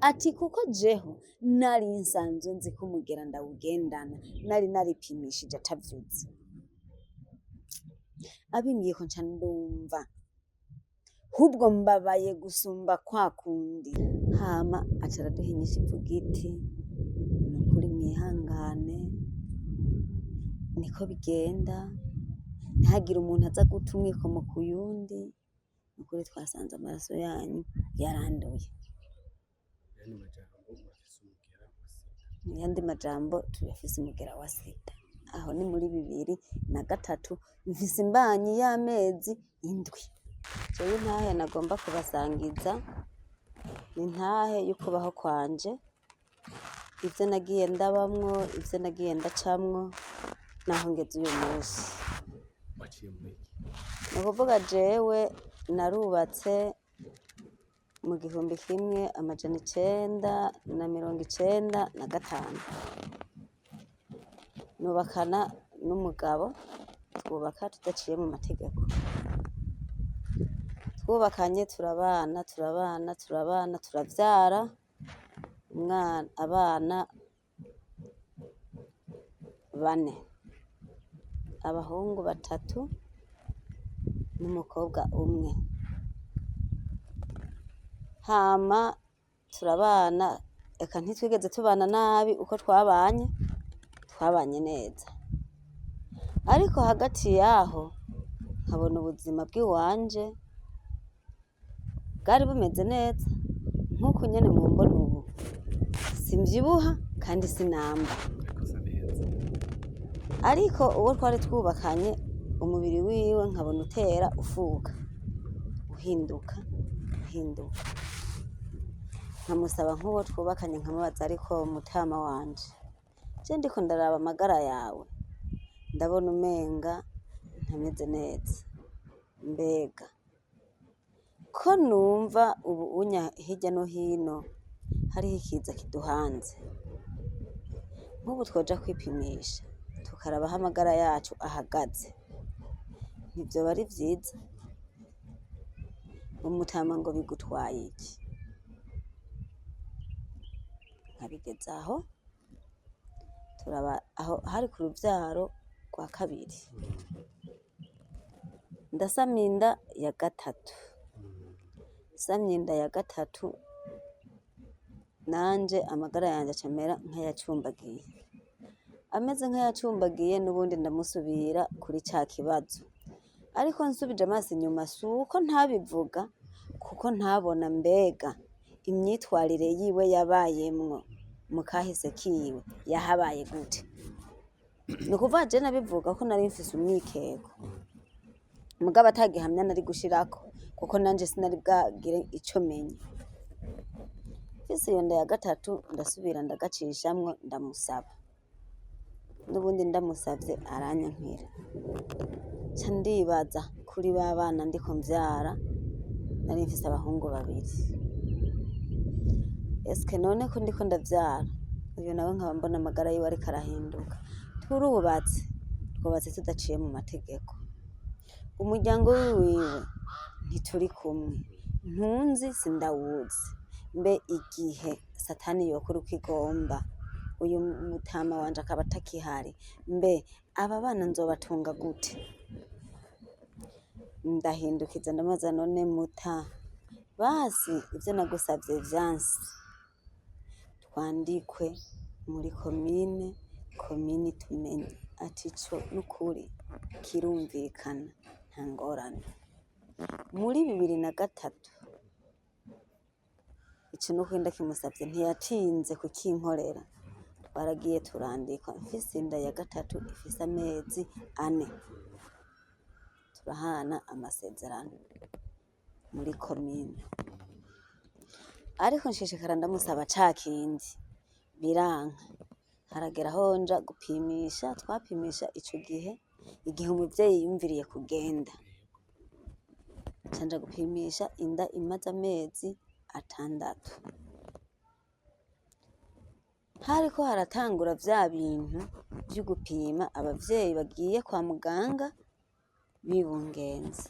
Ati kuko jeho nari nsanzwe nzi ko umugera ndawugendana, nari naripimishije atavyuzi. Abimbwiye ko nca ndumva, hubwo mbabaye gusumba kwa kundi. Hama aca araduha inyishu ivuga iti nukuri mwihangane, niko bigenda, ntihagire umuntu aza guta umwikomo ku yundi, nukuri twasanze amaraso yanyu yaranduye. Mu yandi majambo turafise umugera wa sida. Aho ni muri 2003, mfise imbanyi y'amezi 7. Jewe intahe nagomba kubasangiza ni intahe y'ukubaho kwanje, ivyo nagiye ndabamwo, ivyo nagiye ndacamwo, naho ngeze uyu musi. Ni ukuvuga jewe narubatse mu 1995. Nubakana n'umugabo, twubaka tudaciye mu mategeko. Twubakanye turabana, turabana, turabana, turavyara umwana, abana bane, abahungu batatu n'umukobwa umwe. Hama turabana, eka ntitwigeze tubana nabi, uko twabanye, twabanye neza. Ariko hagati yaho nkabona ubuzima bw'iwanje bwari bumeze neza, nk'uku nyene mumbona ubu, simvyibuha kandi sinamba. Ariko uwo twari twubakanye umubiri wiwe nkabona utera ufuka, uhinduka, uhinduka. Nkamusaba nk'uwo twubakanye nkamubaza ariko mutama wanje, je ndiko ndaraba amagara yawe, ndabona umenga ntameze neza. Mbega ko numva ubu unya hirya no hino hariho ikiza kiduhanze, nk'ubu twoja kwipimisha tukaraba aho amagara yacu ahagaze, ntivyoba ari vyiza? Umutama ngo bigutwaye iki? Nkabigeza aho, turaba aho hari ku ruvyaro rwa kabiri, ndasama inda ya gatatu. Nsamye inda ya gatatu nanje amagara yanje aca amera nk'ayacumbagiye. Ameze nk'ayacumbagiye n'ubundi ndamusubira kuri ca kibazo. Ariko nsubije amaso inyuma suko ntabivuga, kuko ntabona mbega imyitwarire yiwe yabayemwo mu kahise kiwe yahabaye gute. Ni ukuvuga je nabivuga ko nari mfise umwikeko, mugabo ata gihamya nari gushirako, kuko nanje sinari bwagire ico menya. Mfise iyo nda ya gatatu ndasubira ndagacishamwo ndamusaba, n'ubundi ndamusavye aranyankira. Nca ndibaza kuri ba bana ndiko mvyara, nari mfise abahungu babiri. Eske none ko ndiko ndavyara, uyu nawe nkaba mbona amagara yiwe ariko arahinduka. Turubatse, twubatse tudaciye mu mategeko. Umuryango wiwe ntituri kumwe, ntunzi sindawuzi. Mbe igihe satani yokora uko igomba, uyu mutama wanje akaba atakihari, mbe aba bana nzobatunga gute? Ndahindukiza ndamubaza none muta, basi ivyo nagusavye vyanse, twandikwe muri komine, komine itumenye. Ati ico nukuri kirumvikana, nta ngorane. Muri 2003 ico nukuri ndakimusavye ntiyatinze kukinkorera, twaragiye turandikwa mfise inda ya gatatu ifise amezi 4, turahana amasezerano muri komine. Ariko nshishikara ndamusaba ca kindi, biranka. Haragera aho nja gupimisha, twapimisha ico gihe, igihe umuvyeyi yiyumviriye kugenda. Nca nja gupimisha inda imaze amezi 6. Hariko haratangura vya bintu vyo gupima abavyeyi bagiye kwa muganga bibungenze.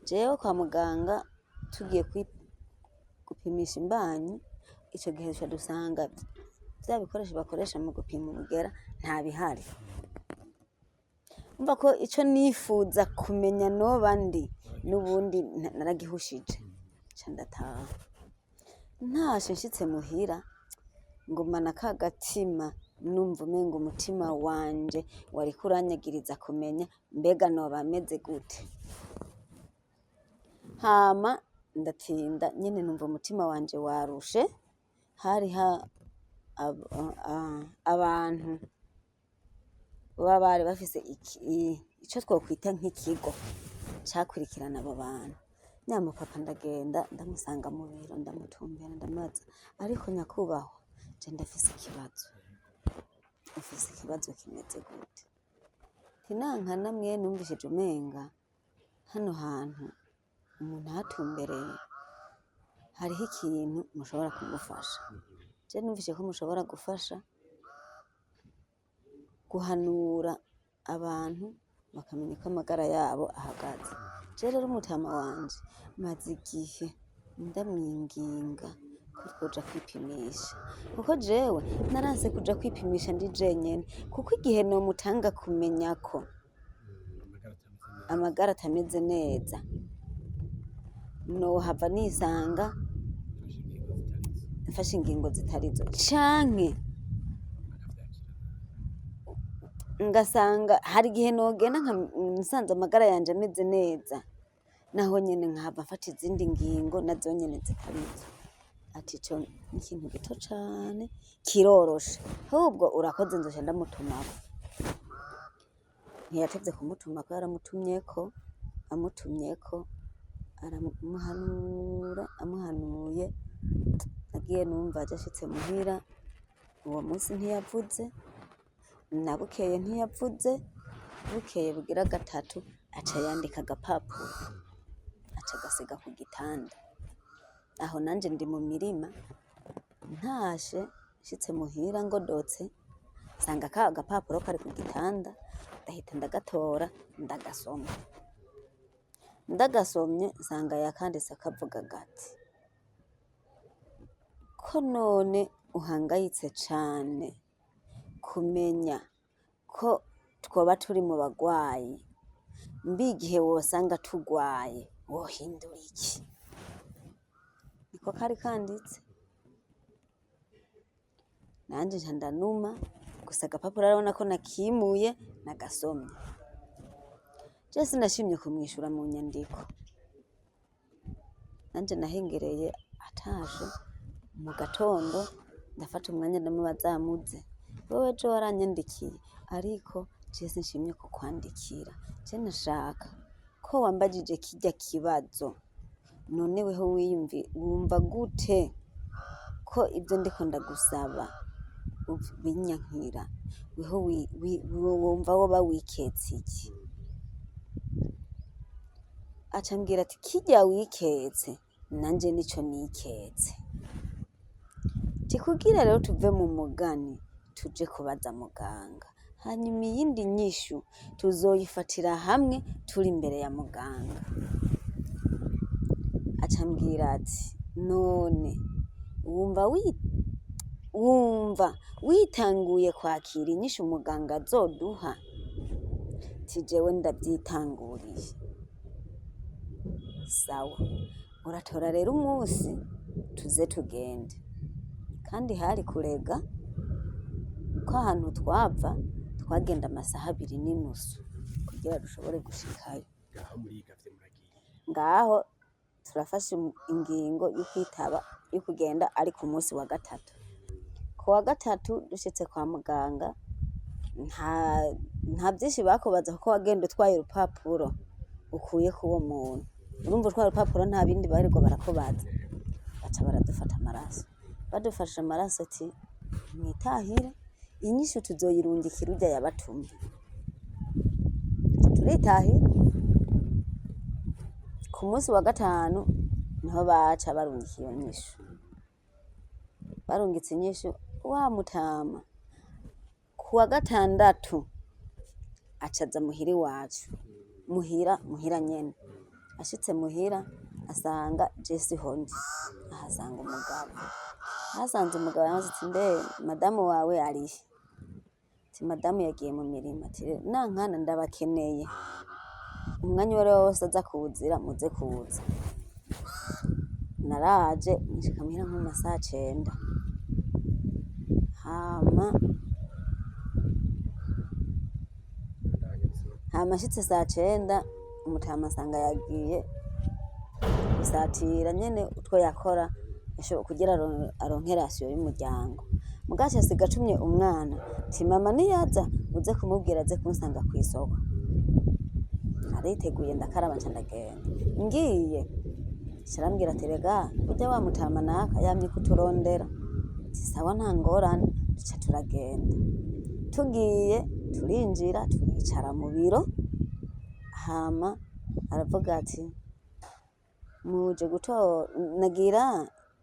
Jewe kwa muganga tugiye Gupimisha imbanyi, ico gihe duca dusanga vya bikoresho bakoresha mu gupima umugera nta bihari. Umva ko ico nifuza kumenya noba ndi n'ubundi naragihushije, nca ndataha. Ntashe nshitse muhira, ngumana ka gatima, numva umenga umutima wanje wariko uranyagiriza kumenya mbega noba meze gute. Hama ndatinda nyene numva umutima wanje warushe, hariho abantu baba bari bafise ico twokwita nk'ikigo cakurikirana abo bantu. Nyamupapa ndagenda ndamusanga mu biro, ndamutumbera, ndamubaza: ariko nyakubahwa, je ndafise ikibazo. Ufise ikibazo kimeze gute? Tinankana mwe numvishije umenga hano hantu umuntu ahatumbereye hariho ikintu mushobora kumufasha. Je numvise ko mushobora gufasha guhanura abantu bakamenya uko amagara yabo ahagaze. Je rero umutama wanje maze igihe ndamwinginga ko twoja kwipimisha, kuko jewe naranse kuja kwipimisha ndi jenyene, kuko igihe nomutanga kumenya ko amagara atameze neza, nohava nisanga mfashe ingingo zitarizo, canke ngasanga hari igihe nogenda nsanze amagara yanje ameze neza, naho nyene nkahava mfata izindi ngingo nazo nyene zitarizo. Ati ico ni ikintu gito cane kiroroshe, ahubwo urakoze, nzoca ndamutumako. Ntiyatevye kumutumako, yaramutumyeko, amutumyeko aramuhanura, amuhanuye nagiye numva aje ashitse muhira. Uwo munsi ntiyavuze, na bukeye ntiyavuze, bukeye bugira gatatu aca yandika agapapuro, aca agasiga ku gitanda. Aho nanje ndi mu mirima, ntashe nshitse muhira ngodotse, nsanga ka gapapuro kari ku gitanda, ndahita ndagatora ndagasoma. Ndagasomye nsanga yakanditse kavuga gati: ko none uhangayitse cane kumenya ko twoba turi mu bagwayi, mbe igihe wosanga tugwaye wohindura iki? Niko kari kanditse. Nanje nca ndanuma gusa, agapapuro arabona ko nakimuye nagasomye. Je sinashimye kumwishura mu nyandiko, nanje nahengereye atashe mu gatondo, ndafata umwanya ndamubaza: muze wewe ejo waranyandikiye, ariko je sinshimye kukwandikira, je nashaka ko wambajije kirya kibazo, none weho wiyumvi wumva gute ko ivyo ndiko ndagusaba ubinyankira? Weho wumva woba wiketse iki? Aca ambwira ati: kirya wiketse nanje nico niketse. Ti kugira rero tuve mu mugani, tuje kubaza muganga, hanyuma iyindi nyishu tuzoyifatira hamwe turi imbere ya muganga. Aca ambwira ati: none wumva witanguye kwakira inyishu muganga azoduha? Ti jewe ndavyitanguriye. Sawa, uratora rero umunsi tuze tugende. Kandi hari kurega ko ahantu twava twagenda amasaha 2.5 kugira dushobore gushikayo. Ngaho murigavye muragiye. Ngaho turafashe ingingo y'ukwitaba, y'ukugenda, ari ku munsi wa gatatu. Ku wa gatatu dushitse kwa muganga, nta vyinshi bakubaza, kuko wagenda utwaye urupapuro ukuye k'uwo muntu. Urumva utwaye urupapuro, nta bindi barirwa barakubaza. Baca baradufata amaraso. Badufashe amaraso, ati: mwitahire, inyishu tuzoyirungikira urya yabatumye. Tuca turitahira. Ku munsi wa gatanu niho baca barungika iyo nyishu. Barungitse inyishu, wa mutama ku wa gatandatu aca aza muhira iwacu, muhira muhira nyene. Ashitse muhira Asanga je siho ndi, ahasanga umugabo. Ahasanze umugabo yamaze ati: "Mbe madamu wawe arihe?" Ati: "Madamu yagiye mu mirimo." Ati: "Nankana ndabakeneye, umwanya uwari wo wose aza kuwuzira muze kuza." Naraje nshika muhira nko mu masaha 9. Hama nshitse saa 9, umutama asanga yagiye gusatira nyene utwo yakora kugira aronke ration y'umuryango. Muga aca asiga acumye umwana, ati: "Mama niyaza uze kumubwira aze kunsanga kw'isoko." Nariteguye, ndakaraba, nca ndagenda. Ngiye aca arambwira ati: "Rega burya wa mutama naka yamye kuturondera." Ati: "Sawa, nta ngorane." Duca turagenda. Tugiye turinjira, turicara mu biro, hama aravuga ati: "Muje gutora, nagira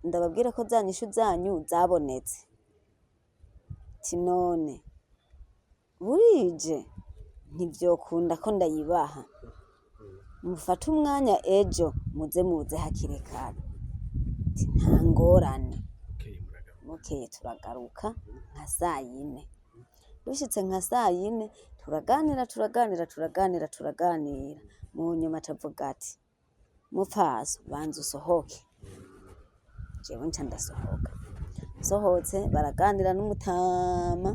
ndababwire ko za nyishu zanyu zabonetse." Ati: "None burije ntivyokunda ko ndayibaha, mufate umwanya ejo muze muze hakiri kare." Ati: "Nta ngorane." Bukeye muragaruka. Bukeye turagaruka nka sayine. Dushitse nka sayine turaganira, turaganira, turaganira, turaganira. Mu nyuma acavuga ati: "Mupfaso, banza usohoke." Jewe nca ndasohoka. Nsohotse baraganira n'umutama,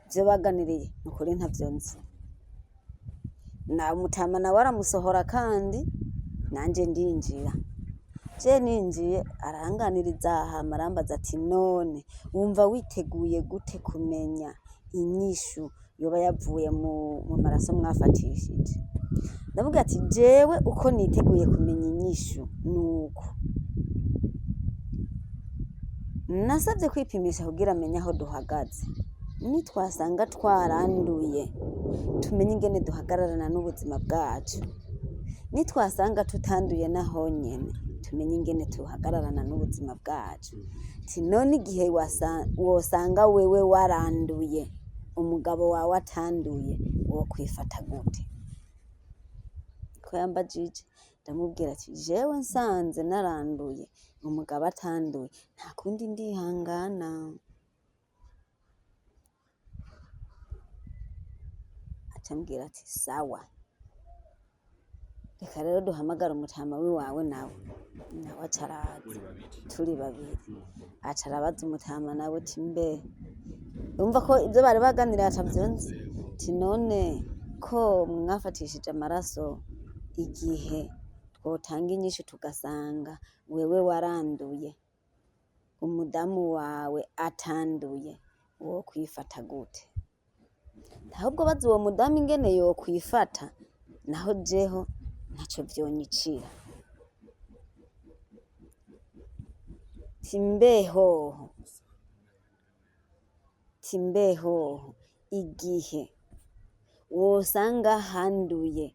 ivyo baganiriye nukuri ntavyo nzi. Na umutama nawe aramusohora kandi nanje ndinjira. Je ninjiye aranganiriza, hama arambaza ati: "None wumva witeguye gute kumenya inyishu yoba yavuye mu maraso mwafatishije?" Ndavuga ati: "Jewe uko niteguye kumenya inyishu nuko nasabye kwipimisha kugira amenye aho duhagaze. Nitwasanga twaranduye, tumenye ingene duhagararana n'ubuzima bwacu. Nitwasanga tutanduye naho nyene, tumenye ingene tuhagararana n'ubuzima bwacu." Ati: "None igihe wosanga wewe waranduye, umugabo wawe atanduye, wokwifata gute?" Ko yambajije, ndamubwira ati: "Jewe nsanze naranduye, umugabo atanduye, nta kundi, ndihangana." Aca ambwira ati: "Sawa, reka rero duhamagare umutama wiwawe." Nawe aca araza. Muri babiri. Turi babiri. Aca arabaza umutama nawe ati: "Mbe urumva ko ivyo bari baganiriye atavyo nzi?" Ati: "None ko mwafatishije amaraso, igihe twotanga inyishu tugasanga wewe waranduye, umudamu wawe atanduye, wokwifata gute?" Ahubwo baza uwo mudamu ingene yokwifata, naho jeho ntaco vyonyicira. Ati: "Mbehoho," ati: "mbehoho igihe wosanga handuye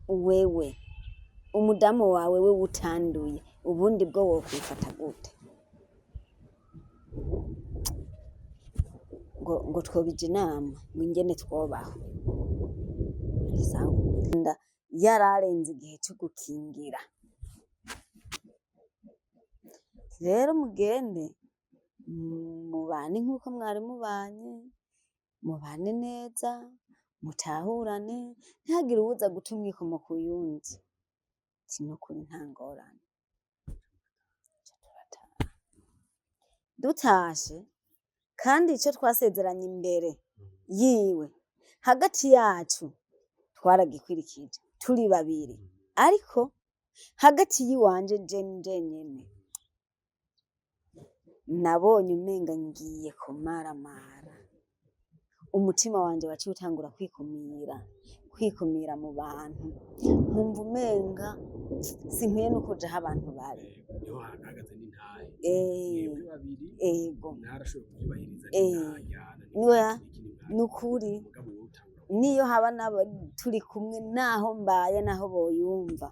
wewe, umudamu wawe wewe utanduye, ubundi bwo wokwifata gute?" Ngo twobija inama ngo ingene twobaho. Sawa. Yararenze igihe co gukingira. Rero mugende mubane nkuko mwari mubanye, mubane neza, mutahurane, ntihagire uwuza guta umwikomo kuyundi. Ati: "Nukuri nta ngorane." Duca turataha. Dutashe kandi ico twasezeranye imbere yiwe hagati yacu twaragikwirikije turi babiri, ariko hagati yiwanje je njenyene nabonye umenga ngiye kumaramara. Umutima wanje waciye utangura kwikumira, kwikumira mu bantu, nkumva umenga sinkwiye no kuja aho abantu bari. Niho hahagaze n'intahe. Eh, Mwebwe babiri ego. mwarashoboye kuvyubahiriza, ntimwajyana, Niwe ntimwakira iki, ntimwakira nukuri. Mugabo wowe utangura Niyo haba nabo turi kumwe, naho mbaye, naho boyumva,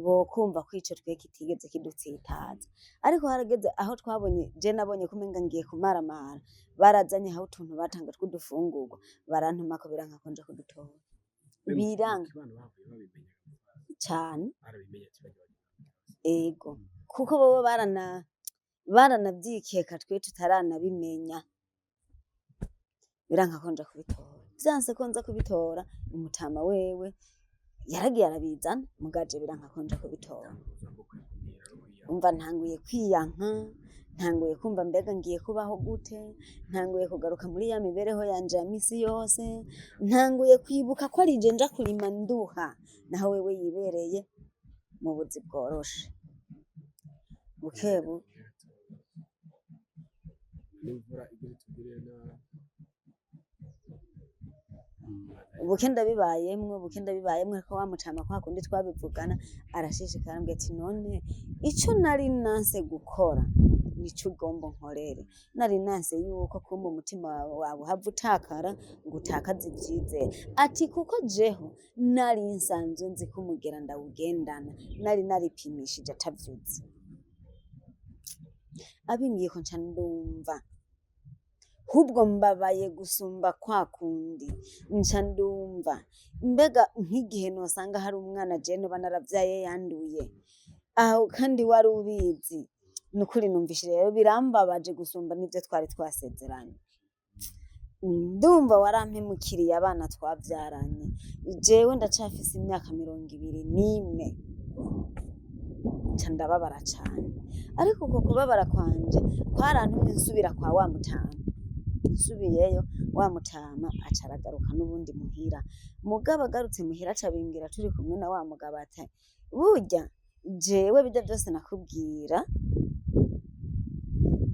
bokumva ko ico twe kitigeze kidutsitaza. Ariko harageze aho twabonye, je nabonye ko umenga ngiye kumaramara, barazanye aho utuntu batanga tw'udufungurwa, barantumako, biranka ko nja kudutora. Mbe Biranga mu kibano bahavuye babimenya? Cane. Barabimenye ati bajya bagira. Ego, kuko bobo baranavyikeka twe tutaranabimenya. Biranka ko nja kubitora, vyanse ko nza kubitora, umutama wewe yaragiye arabizana, mugaje biranka ko nja kubitora. Ubuzima bwo kwikumira no kwiyanga. Umva, ntanguye kwiyanka, ntanguye kumva mbega ngiye kubaho gute, ntanguye kugaruka muri ya mibereho yanje ya misi yose, ntanguye kwibuka ko arije nja kurima nduha, naho wewe yibereye mu buzi bworoshe. Bukebu N'imvura igira itugirire nabi. Buke ndabibayemwo, buke ndabibayemwo, ariko wa mutama kwa kundi twabivugana arashishikara ambwira ati none ico nari nanse gukora nico ugomba unkorere. Nari nanse yuko kumba umutima wawe uhava utakara ngo utakaze ivyizere. Ati kuko jeho nari nsanzwe nzi ko umugera ndawugendana, nari naripimishije atavyuzi. Abimbwiye ko nca ndumva hubwo mbabaye gusumba kwa kundi, nca ndumva mbega nk'igihe nosanga hari umwana je noba naravyaye yanduye, aho kandi wari ubizi. Nukuri numvise rero birambabaje gusumba n'ivyo twari twasezeranye. Ndumva warampemukiriye abana twavyaranye, jewe ndacafise imyaka 24. Nca ndababara cane, ariko uko kubabara kwanje kwarantumye nsubira kwa wa mutama. Nsubiyeyo, wa mutama aca aragaruka n'ubundi muhira. Mugabo agarutse muhira aca abimbwira turi kumwe na wa mugabo ati burya jewe birya vyose nakubwira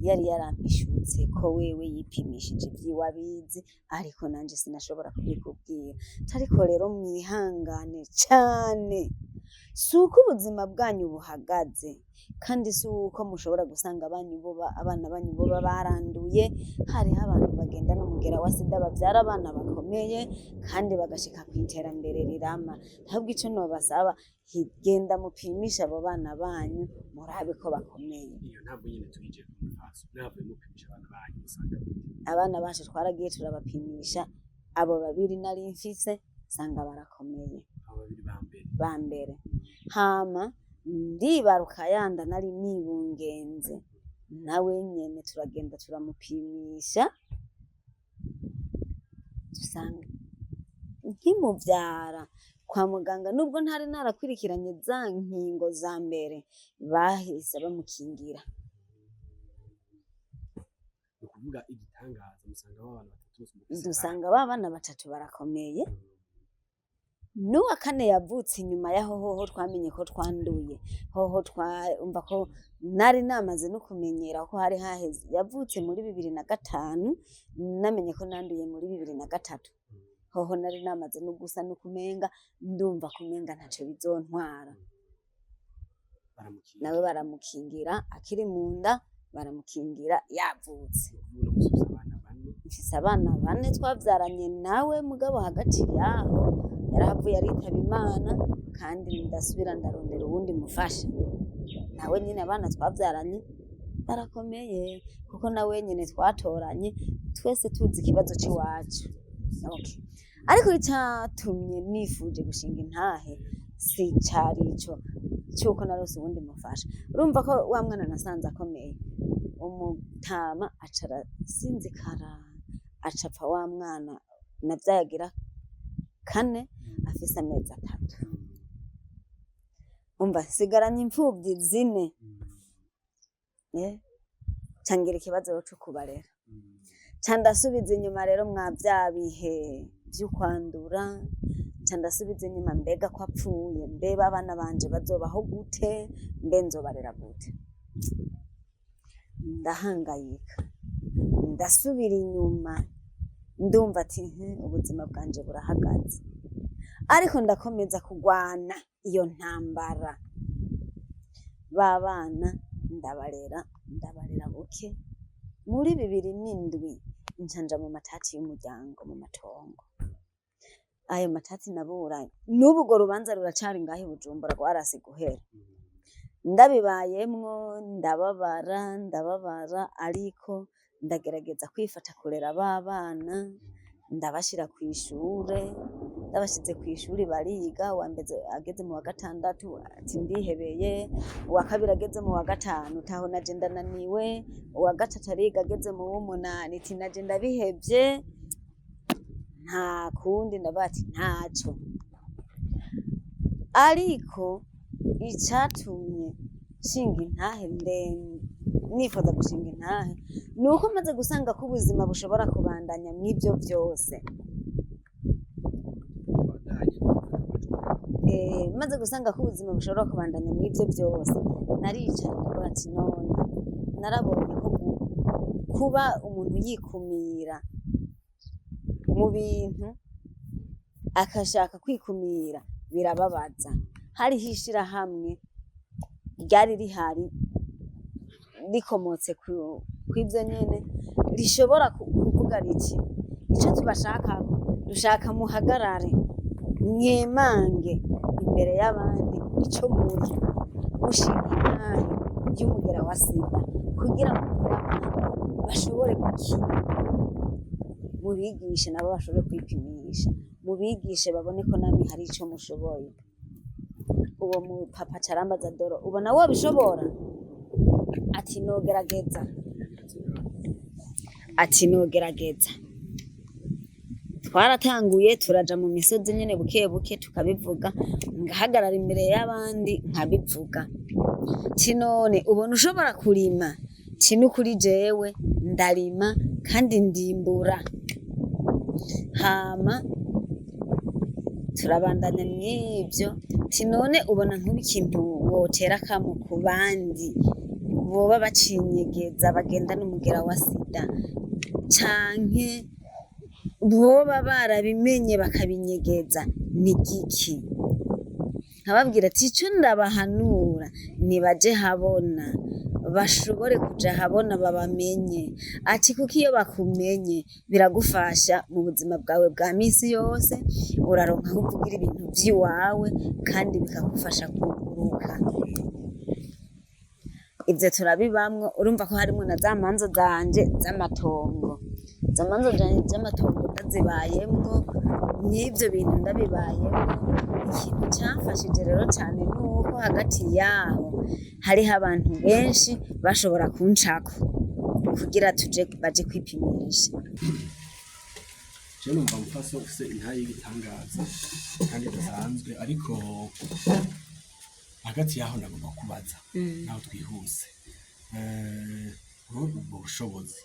yari yarampishutse ko wewe yipimishije ivyiwe abizi, ariko nanje sinashobora kubikubwira. Ariko rero mwihangane cane, si uko ubuzima bwanyu buhagaze, kandi si uko mushobora gusanga abana banyu boba baranduye. Hariho abantu bagendana umugera wa sida bavyara abana bakomeye kandi bagashika kw'iterambere rirama. Ahubwo ico nobasaba, genda mupimishe abo bana banyu murabe ko bakomeye. Iyo ntabwo nyene tuyije ku mufaso navuye mupimisha abana banyu musanga bite? Abana bacu twaragiye turabapimisha, abo babiri nari mfise nsanga barakomeye. Abo babiri ba mbere? Ba mbere. Hama ndibaruka yanda nari nibungenze, nawe nyene turagenda turamupimisha, dusanga nkimuvyara kwa muganga, nubwo ntari narakwirikiranye za nkingo za mbere, bahise bamukingira. Ni ukuvuga igitangaza musanga abo bana batatu bose mufise? Dusanga ba bana batatu barakomeye. N'uwa kane yavutse inyuma yaho hoho twamenye ko twanduye, hoho twumva ko nari namaze no kumenyera ko hari haheze. Yavutse muri 2005, namenye ko nanduye muri 2003. Hoho nari namaze no gusa no kumenga ndumva kumenga ntaco bizontwara. Baramukingira? Nawe baramukingira akiri mu nda, baramukingira yavutse. Ni ukuvuga uno musi ufise abana bane? Mfise abana bane twavyaranye nawe, mugabo hagati yaho yarahavuye aritaba Imana, kandi ndasubira ndarondera uwundi mufasha. Nawe nyene abana twavyaranye barakomeye, kuko nawe nyene twatoranye twese tuzi ikibazo c'iwacu. Okay. Ariko icatumye nifuje gushinga intahe si cari ico c'uko narose uwundi mufasha. Urumva ko wa mwana nasanze akomeye, umutama aca arasinzikara, aca apfa wa mwana navyaye agira kane afise amezi 3. Umva, nsigaranye impfuvyi zine, ca ngira ikibazo co kubarera. Ca ndasubiza inyuma rero mwa vya bihe vy'ukwandura, ca ndasubiza inyuma, mbega ko apfuye, mbe abana banje bazobaho gute, mbe nzobarera gute? Ndahangayika, ndasubira inyuma, ndumva ati ubuzima bwanje burahagaze, ariko ndakomeza kugwana iyo ntambara. Ba bana ndabarera, ndabarera buke. Muri 2007 nca nja mu matati y'umuryango mu matongo. Ayo matati naburanye n'ubu urwo rubanza ruracari ngaho i Bujumbura, rwarase guhera. Ndabibayemwo, ndababara, ndababara, ariko ndagerageza kwifata kurera ba bana, ndabashira kw'ishure. Ndabashize kw'ishuri bariga, uwa mbere ageze mu wa gatandatu ati ndihebeye, uwa kabiri ageze mu wa gatanu taho naje ndananiwe, uwa gatatu ariga ageze mu w'umunani ati naje ndabihevye, nta kundi ndavuga ati ntaco. Ariko icatumye nshinga intahe ndende, nifuza gushinga intahe, ni uko maze gusanga ko ubuzima bushobora kubandanya mw'ivyo vyose. Ubandanye gufata amajwi. Maze gusanga ko ubuzima bushobora kubandanya mw'ivyo vyose, naricaye ndavuga ati none narabonye ko kuba umuntu yikumira mu bintu akashaka kwikumira birababaza. Hariho ishirahamwe ryari rihari rikomotse kw'ivyo nyene, rishobora kuvuga riti ico tubashakako, dushaka muhagarare mwemange imbere y'abandi ico muri, mushinge intahe y'umugera wa sida kugira mubwire abandi bashobore gukira, mubigishe nabo bashobore kwipimisha, mubigishe babone ko namwe hari ico mushoboye. Uwo mupapa aca arambaza Doro, ubona wobishobora? Ati nogerageza. Ati nogerageza. Twaratanguye turaja mu misozi nyene buke buke tukabivuga, ngahagarara imbere y'abandi nkabivuga. Ati none ubona ushobora kurima? Ati nukuri jewe ndarima kandi ndimbura. Hama turabandanya mw'ivyo, ati none ubona nk'ubu ikintu wotera akamo ku bandi boba bacinyegeza bagendana umugera wa sida, canke boba barabimenye bakabinyegeza ni giki? Nkababwira ati ico ndabahanura nibaje habona, bashobore kuja habona babamenye, ati kuko iyo bakumenye biragufasha mu buzima bwawe bwa misi yose, uraronka aho uvugira ibintu vy'iwawe kandi bikagufasha kuguruka. Ivyo turabibamwo, urumva ko harimwo na za manza zanje z'amatongo. Izo manza zanje z'amatongo ndazibayemwo, n'ivyo bintu ndabibayemwo, ikintu camfashije rero cane nuko hagati yaho hariho abantu benshi bashobora kuncako kugira tuje baje kwipimisha. Je numva mufase ufise intahe y'igitangaza kandi idasanzwe, ariko hagati yaho nagomba kubaza naho twihuse, wowe ubwo bushobozi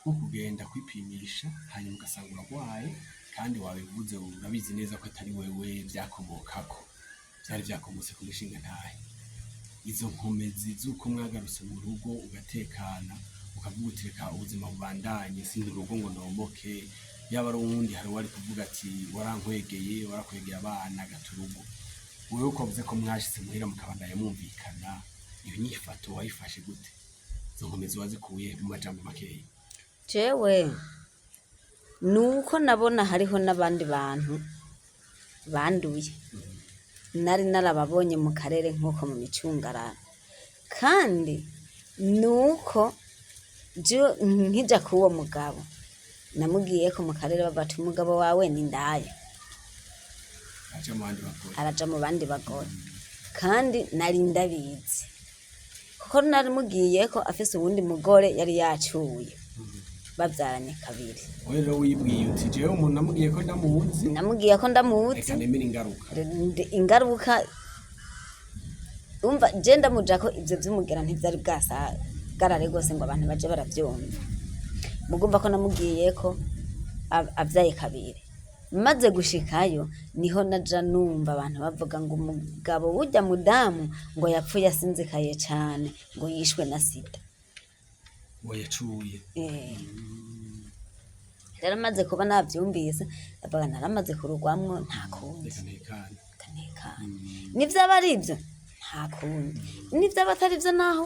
bwo kugenda kwipimisha hanyuma ugasanga uragwaye, kandi wabivuze urabizi neza ko atari wewe vyakomokako, vyari vyakomotse ku mushingantahe, izo nkomezi z'uko mwagarutse mu rugo ugatekana ukavuga uti reka ubuzima bubandanye, sindi urugo ngo nomoke, yaba ari uwundi hari uwari kuvuga ati warankwegeye, warakwegeye abana gata urugo, wewe uko wavuze ko mwashitse muhira mukabandanya mwumvikana, iyo nyifato wayifashe gute? Izo nkomezi wazikuye mu majambo makeya? Jewe nuko nabona hariho n'abandi bantu banduye, nari narababonye mu karere nk'uko mu micungararo, kandi nuko jewe nkija k'uwo mugabo namubwiyeko mu karere bavuga ati umugabo wawe ni indaya, aja mu bandi bagore, araja mu bandi bagore, kandi nari ndabizi kuko narimubwiyeko afise uwundi mugore yari yacuye bavyaranye kabiri. Wewe rero wibwiye uti jewe umuntu namubwiye ko ndamuzi, Namubwiye ko ndamuzi, reka nemere ingaruka. Ingaruka umva je ndamujako ivyo vy'umugera ntivyari bwasagarare rwose ngo abantu baje baravyumva, mugumva ko namubwiyeko avyaye kabiri. Maze gushikayo niho naja numva abantu bavuga ngo umugabo w'urya mudamu ngo yapfuye asinzikaye cane, ngo yishwe na sida. Uwo yacuye. Rero maze kuba navyumvise ndavuga naramaze kurugwamwo, nta kundi, reka ntekane, ntekane. Nivyaba ari ivyo nta kundi, nivyaba atari ivyo naho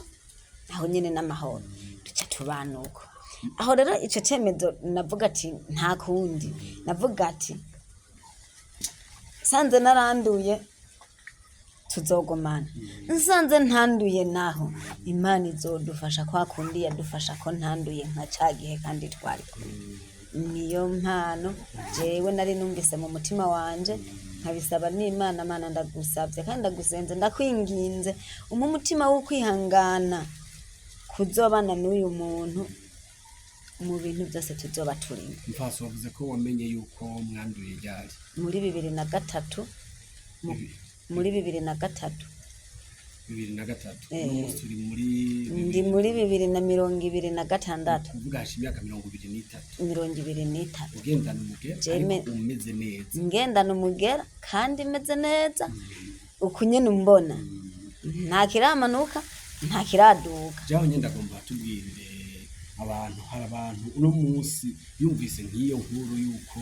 aho nyene n'amahoro duca tubana uko. Aho rero ico cemezo navuga ati nta kundi, navuga ati nsanze naranduye tuzogumana, nsanze ntanduye naho Imana izodufasha kwa kundi yadufasha ko ntanduye nka ca gihe kandi twari kumwe. Niyo mpano jewe nari numvise mu mutima wanje, nkabisaba n'Imana. Mana, ndagusavye kandi ndagusenze, ndakwinginze, umpe umutima wo kwihangana kuzobana n'uyu muntu mu bintu byose tuzoba turimo. Mfaso, wavuze ko wamenye yuko mwanduye ryari? Muri 2003, muri 2003. 2003? Eh. Uno munsi turi muri Ndi muri 2026. Kuvuga hashize imyaka 23. 23. Ugendana umugera ariko umeze neza? Ngendana umugera kandi meze neza, uku nyene umbona, nta kiramanuka, nta kiraduka. Jaho nyine ndagomba tubwirire abantu, hari abantu uno munsi yumvise nk'iyo nkuru yuko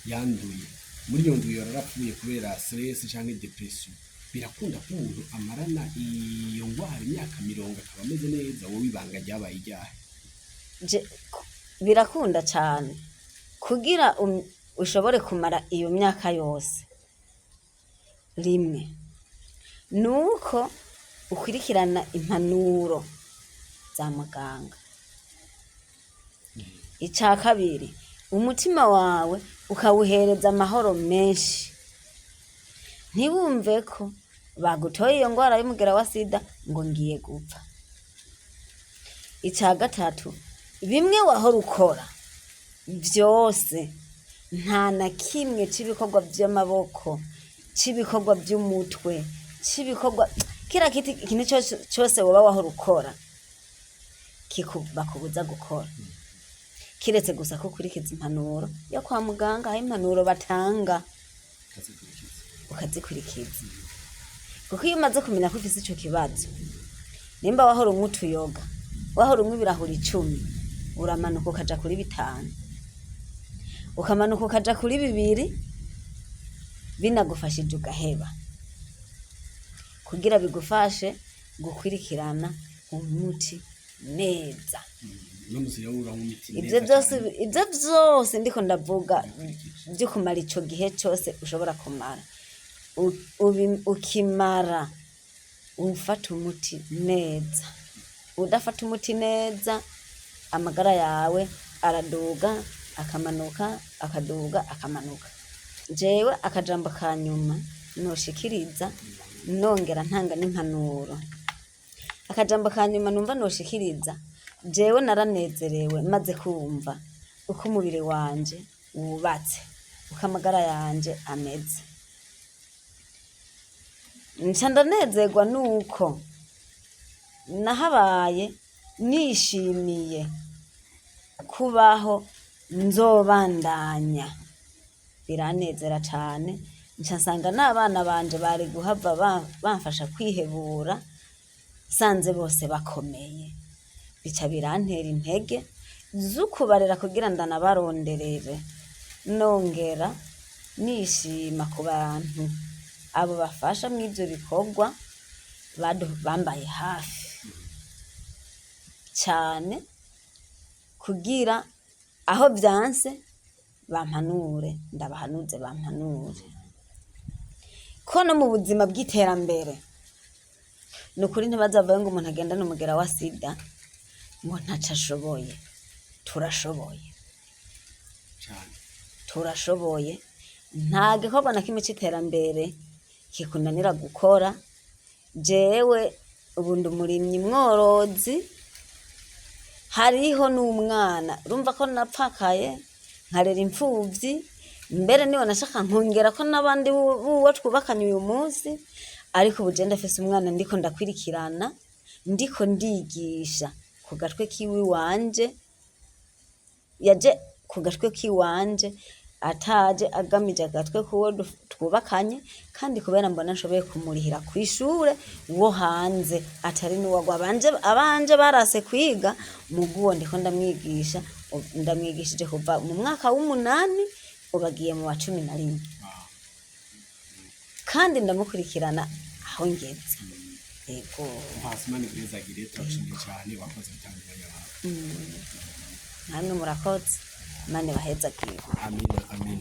yanduye, muri iyo nduye yarapfuye kubera stress canke depression. Birakunda ko umuntu amarana iyo ngwara imyaka 40 akaba ameze neza. Wowe ibanga ryabaye iryahe? Birakunda cane kugira ushobore kumara iyo myaka yose. Rimwe nuko ukurikirana impanuro za muganga. Ica kabiri, umutima wawe ukawuhereza amahoro menshi, ntiwumve ko bagutoye iyo ngwara y'umugera wa sida ngo ngiye gupfa. Ica gatatu, bimwe wahora ukora vyose, nta na kimwe c'ibikorwa vy'amaboko, c'ibikorwa vy'umutwe, c'ibikorwa kira kiti, ikintu cose cose woba wahora ukora bakubuza gukora, kiretse gusa ko ukurikiza impanuro yo kwa muganga, aho impanuro batanga ukazikurikiza. Ukazikurikiza, kuko iyo umaze kumenya ko ufise ico kibazo, nimba wahora unywa utuyoga, wahora unywa ibirahuri 10, uramanuka ukaja kuri 5, ukamanuka ukaja kuri 2, binagufashije ugaheba, kugira bigufashe gukurikirana umuti neza. Uno munsi rero uranywa imiti Ivyo neza vyose cane. Ivyo vyose ndiko ndavuga vyo kumara ico gihe cose ushobora kumara, ukimara ufata umuti neza. Udafata umuti neza, amagara yawe araduga akamanuka, akaduga akamanuka. Jewe akajambo ka nyuma noshikiriza, nongera ntanga n'impanuro, akajambo ka nyuma numva noshikiriza, jewe naranezerewe maze kumva uko umubiri wanje wubatse, uko amagara yanje ameze. Nca ndanezerwa nuko nahabaye nishimiye kubaho nzobandanya. Biranezera cane. Nca nsanga n'abana banje bari guhava bamfasha kwihebura, nsanze bose bakomeye, bica birantera intege z'ukubarera kugira ndanabaronderere, nongera nishima ku bantu abo bafasha mw'ivyo bikorwa bambaye hafi cane, kugira aho vyanse bampanure, ndabahanuze bampanure, ko no mu buzima bw'iterambere ni ukuri ntibazavuge ngo umuntu agendane umugera wa sida ngo ntaco ashoboye. Turashoboye. Cane. Turashoboye, nta gikorwa na kimwe c'iterambere kikunanira gukora. Jewe ubu ndi umurimyi mworozi, hariho n'umwana, urumva ko napfakaye nkarera imfuvyi, mbere niwe nashaka nkongera ko n'abandi buwo twubakanye uyu munsi. Ariko ubu je ndafise umwana ndiko ndakwirikirana, ndiko ndigisha ku gatwe kiwe iwanje, yaje ku gatwe kiwanje, ataje agamije agatwe kuwo twubakanye, kandi kubera mbona nshoboye kumurihira kw'ishure wo hanze, atari n'uwagwa abanje, abanje barase kwiga, muguwo ndiko ndamwigisha, ndamwigishije kuva mu mwaka w'8, ubu agiye mu wa 11. Kandi ndamukurikirana aho ngeze. Yego. Mpasi, Imana iguhezagire, turagushimiye cane, wakoze gutanga umwanya wawe. Namwe murakoze, Imana ibahezagire. Amina, amina.